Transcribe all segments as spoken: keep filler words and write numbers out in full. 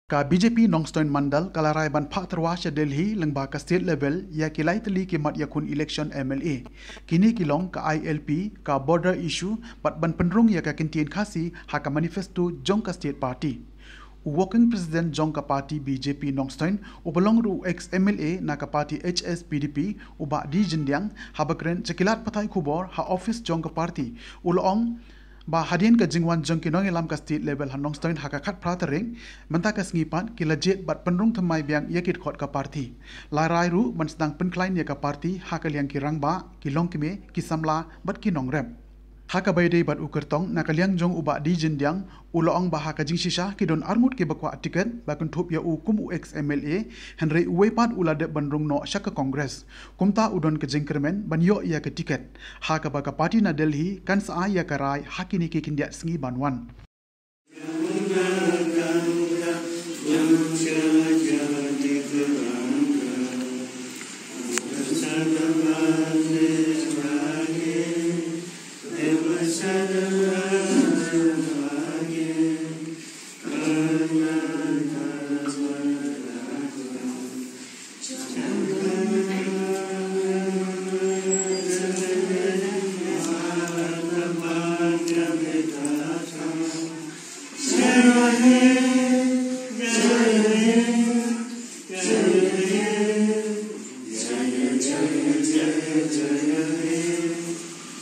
Ka B J P Nongstoiñ Mandal ka la rai ban phah tyrwa sha Delhi lyngba ka state level ïa ki lai tylli ki mat ïakhun election M L A. Kine ki long ka I L P, ka border issue, bad ban pynrung ïa ka kyntien Khasi ha ka manifesto jong ka state party. U working president jong ka party B J P Nongstoiñ, uba long ruh u ex M L A na ka party H S P D P, u Bah D Jyndiang, haba kren sha ki lad pathai khubor ha office jong ka party, u la ong ba hadien ka jingwan jong ki nongïalam ka state level ha Nongstoiñ ha ka khatphra tarik mynta ka sngi pat, ki la jied bad pynrung thymmai biang ïa ki dkhot ka party. La rai ruh ban sdang pynkhlaiñ ïa ka party ha ka liang ki rangbah, ki longkmie, ki samla bad ki nongrep. Ha kaba ïadei bad u kyrtong, na ka liang jong u Bah D Jyndiang, u la ong ba ha ka jingshisha ki don arngut kiba kwah tiket ba kynthup ïa u kum u ex M L A, hynrei uwei pat u la dep ban rung noh sha ka Congress. Kumta u don ka jingkyrmen ban ïoh ïa ka tiket, ha kaba ka party na Delhi kan sa ai ïa ka rai ha kine ki khyndiat sngi ban wan.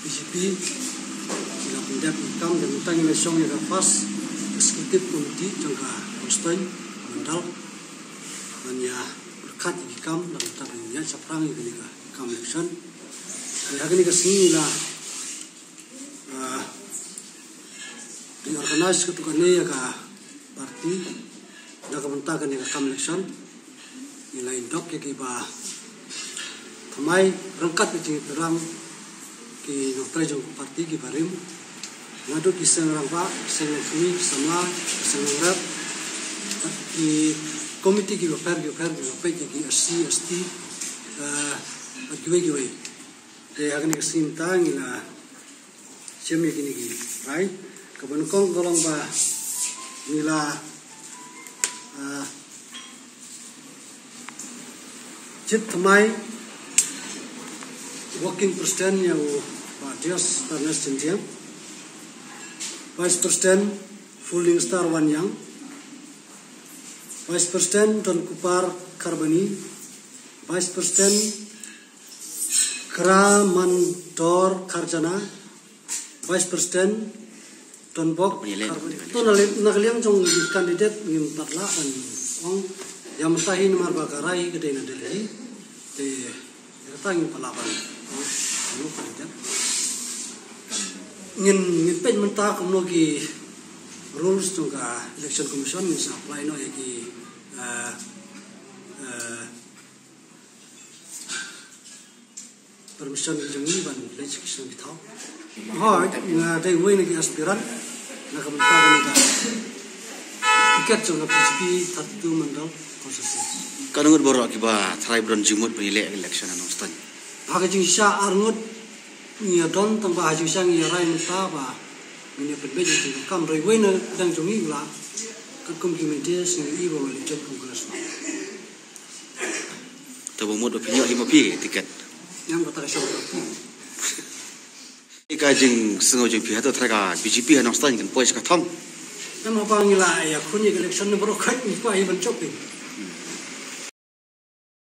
B J P ki la pyndep ïa ki kam, da mynta ngi la shong ïa ka first executive committee jong ka Nongstoiñ Mandal ban ïa pyrkhat ïa ki kam, da mynta ngi ïa shaphrang ïa kane ka kam election. Ïa kane ka sngi la, ah, ngi organize katto katne ïa ka party na ka bynta kane ka kam election. Ngi la ïa dok ïa kiba thymmai ryngkat ka jingïapyrshang, ki nongtrei jong ka party kiba rim, naduh ki seng rangbah, ki seng longkmie, ki samla, ki seng nongrep, ki komiti kiba pher kiba pher kiba peit ïa ki S C, S T, eh, bad kiwei kiwei. Te ha kane ka sngi mynta ngi la shem ïa kine ki rai. Kaba nyngkong ka long ba ngi la, ah, jied thymmai working president ïa u Bah Dios Tarnes Jyndiang, vice president Falling Star Wanniang, vice president Don Kupar Kharbani, vice president Kra Mandor Kharjana, Vice President Donbok Karbani. To na ka liang jong ki candidate ngim pat lah ban ong ïa mynta hi namar ba ka rai ka dei na Delhi. Te ïa kata ngim pat lah ban ong ïa candidate. Ngin, ngin peit mynta kumno ki rules jong ka Election Commission ngin sa apply noh ïa ki, eh, eh, permission jong ngi ban leit sha ki shnong ki thaw. Hooid, nga dei uwei na ki aspirant na ka bynta kane ka tiket jong ka B J P thirty-two Mandal Constituency. Katno ngut baroh kiba tharai ba don jingmut ban ïaleh election ha Nongstoiñ? Ha ka jingshisha ar ngut ngi ïa don, tang ba ha jingshisha ngi ïa rai mynta ba ngin ïa pynbeit ïa ka kam, hynrei uwei na dang jong ngi u la, katkum ki mynta sngi i ba u la join Congress. Te ba mut ba phi ïoh hi ma phi tiket. Ngam kata ka shong ka phi. Ïa ka jingsngew jong phi hato tharai ka B J P ha Nongstoiñ kan poi sha ka thong? Ngam, haba ngi la ïakhun ïa ka election ne baroh khoit ngi kwah hi ban jop hi.